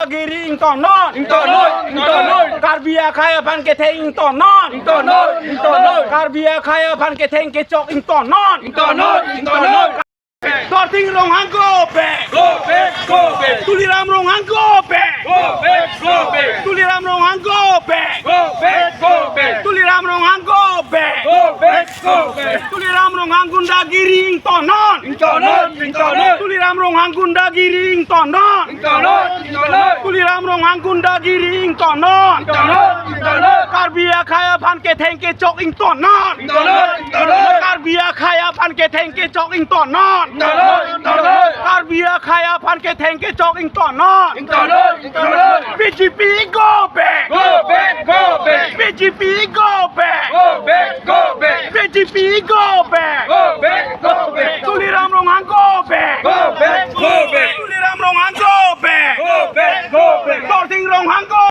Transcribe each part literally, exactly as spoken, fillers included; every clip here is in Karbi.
Giri ingtonnon. Ingtonnon, ingtonnon. Karbi akhei aphan ketheng ingtonnon. Ingtonnon, ingtonnon. Karbi akhei aphan ketheng kechok ingtonnon. Ingtonnon, ingtonnon. Dorsing Ronghang go back. Go back, go back. Tuliram Ronghang go back. Go back, go back. Tuliram Ronghang go back. Go back, go back. Tuliram Ronghang go back. Go back, go back. Tuliram Ronghang gundagiri ingtonnon. Ingtonnon, ingtonnon. Tuliram Ronghang gundagiri ingtonnon. Ingtonnon, ingtonnon. Tuliram Ronghang gundagiri ingtonnon. Ingtonnon, ingtonnon. Karbi akhei aphan ketheng kechok ingtonnon. Ingtonnon, ingtonnon. Karbi akhei aphan ketheng kechok ingtonnon. Ingtonnon, ingtonnon. Karbi akhei aphan ketheng kechok ingtonnon. Ingtonnon, ingtonnon. B J P go back. Go back, go back. B J P go back. Go back, go back. B J P go back. Go back, go back. Tuliram Ronghang go back. Go back, go back. Tuliram Ronghang go back. Go back, go back. Dorsing Ronghang go.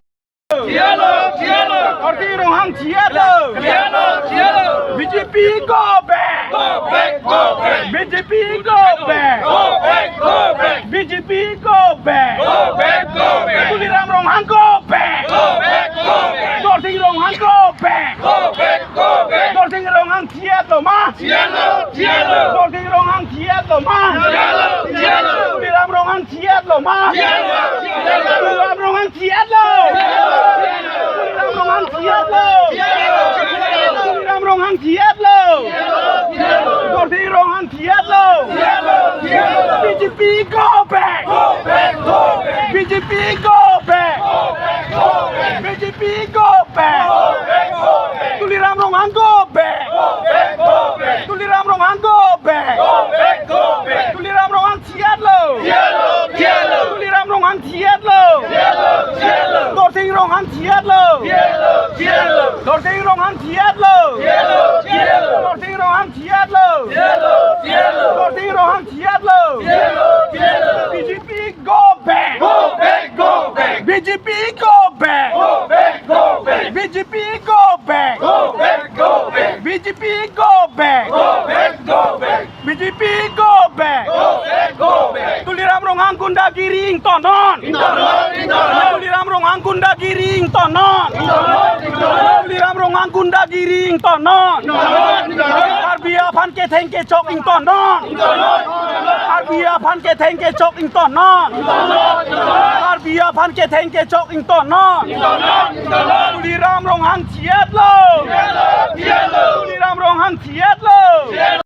Jiyalo, jiyalo. Dorsing Ronghang jiyalo. Jiyalo, jiyalo. B J P go back. Go back, go back. B J P go back. Go back, go back. B J P go back. Go back, go back. Tuliram Ronghang go back. Go back, go back. Dorsing Ronghang go back. Go back, go back. Dorsing Ronghang jiyalo ma. Jiyalo, jiyalo. Dorsing Ronghang jiyalo ma. Jiyalo, jiyalo. Tuliram Ronghang jiyalo ma. Jiyalo, jiyalo. Tuliram Ronghang jiyalo. Jiyalo, jiyalo. Tuliram Ronghang jiyalo. Jiyalo, jiyalo. Tuliram Ronghang jiyalo. Jiyalo, jiyalo. Dorsing Ronghang jiyalo. Jiyalo, jiyalo. B J P go back. Go back, go back. B J P go back. Go back, go back. B J P go back. Go back, go back. Tuliram Ronghang go back. Go back, go back. Tuliram Ronghang go back. Go back, go back. Tuliram Ronghang jiyalo. Jiyalo, jiyalo. Tuliram Ronghang jiyalo. Jiyalo, jiyalo. Dorsing Ronghang jiyalo. Jiyalo, jiyalo. Dorsing Ronghang jiyalo. Jiyalo, jiyalo. Dorsing Ronghang jiyalo. Jiyalo, jiyalo. Dorsing Ronghang jiyalo. Jiyalo, jiyalo. B J P go back. Go back, go back. B J P go back. Go back, go back. B J P go back. Go back, go back. B J P go back. Go back, go back. B J P go back. Go back, go back. Tuliram Ronghang gundagiri ingtonnon. Ingtonnon, ingtonnon. Tuliram Ronghang gundagiri ingtonnon. Ingtonnon, ingtonnon. Tuliram Ronghang gundagiri ingtonnon. Ingtonnon, ingtonnon. Karbi aphan ketheng kechok ingtonnon. Ingtonnon, ingtonnon. Karbi aphan ketheng kechok ingtonnon. Ingtonnon, ingtonnon. Karbi aphan ketheng kechok ingtonnon. Ingtonnon, ingtonnon. Tuliram Ronghang jiyalo. Jiyalo, jiyalo. Tuliram Ronghang jiyalo. Jiyalo.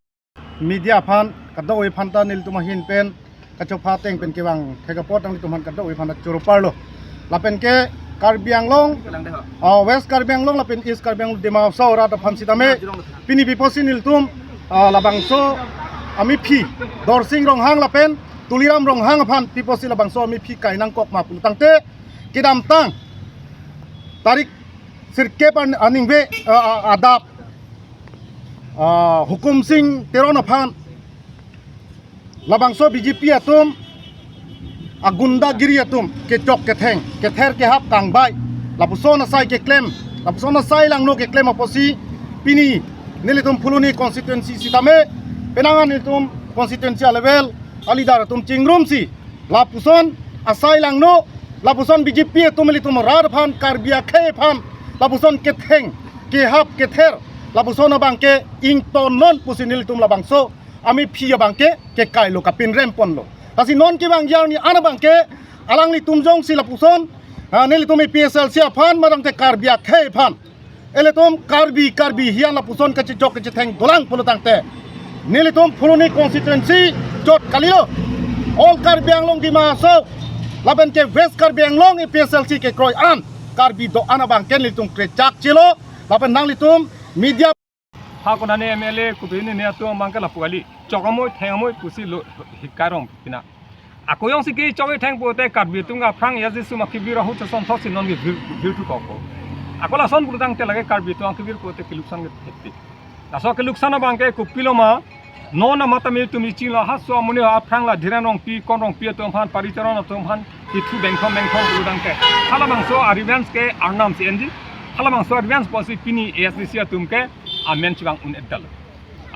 Media aphan kadokave aphan ta nelitum ahin pen kachopha ateng pen kevang thek apot nanglitum aphan kadokave aphan ta choro parlo. Lapen ke Karbi Anglong, ah, West Karbi Anglong lapen East Karbi Anglong Dima Hasao arat aphan sitame pini pi apotsi nelitum, ah, labangso amephi Dorsing Ronghang lapen Tuliram Ronghang aphan pi apotsi labangso amephi kai nangkok ma pulo tangte kedamtang tarik sirkep an-, aningve, ah, ah, adap, ah, Hukum Sing Teron aphan labangso B J P atum agundagiri atum kechok ketheng, kether kehap kangbai, lapuson asai keklem, lapuson asai langno keklem apotsi pini nelitum Phuloni constituency sitame penang an nelitum constituency a-level a-leader atum chingrumsi lapuson asai langno, lapuson B J P atum ilitum arat aphan, Karbi akhei aphan lapuson ketheng kehap kether lapuson abangke ingtonnon pusi nelitum labangso amephi abangke kekailo, kapinrem ponlo. Lasi non kevang arni an abangke alanglitum jongsi lapuson, ah, nelitum A P H L C aphan, madang te Karbi akhei aphan, ilitum Karbi, Karbi hian lapuson kachechok kachetheng dolang pulo tangte nelitum Phuloni constituency chot kalilo. All Karbi Anglong Dima Hasao lapen ke West Karbi Anglong A P H L C kekroi an Karbi do-an abangke nelitum krechak chelo. Lapen nanglitum media ha konane M L A kopi ne ne atum abangke lapu kali. Chok amoi, theng amoi pusi lo hikai rong pina. Ako jongsi kechok ketheng pote Karbi atum ke aphrang ya Jisu ma kevir ahut ason thotsi non kevir, virthu koko. Ako lason pulo tangte lake Karbi atum kevir pote keluksan ke thektik. Laso keluksan abangke kopilo ma, non amat tame tumi chinglo ha so amonit aphrang la Dhiren Rongpi, Kon Rongpi atum aphan, Paricharan atum aphan kethu bengthom bengthom pulo tangte. Halabangso a-revenge ke arnam si enji. Halabangso a-revenge pusi pini A S D C atum ke amen chevang un-edetlo.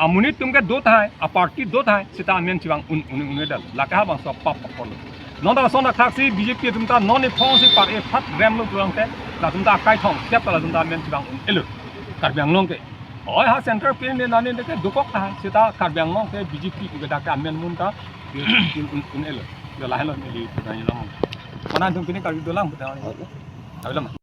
Amonit atum ke do tahai, a-party do tahai, seta amen chevang un, un, un-edetlo. Lake halabangso pap apor lo. Non ta lason athaksi B J P atum ta non iphong si par-e phat remlo pulote, latum ta akai thong, siap ta latum ta amen chevang un-elo. Karbi Anglong ke. Oi ha center pin ne nani ke dokok ta, seta Karbi Anglong ke B J P ke dak ke amen mun ta, un, un, un-elo. Yo lahelo neli putang ilo. Mana atum pini Karbi dolang putang. Karbi dolang.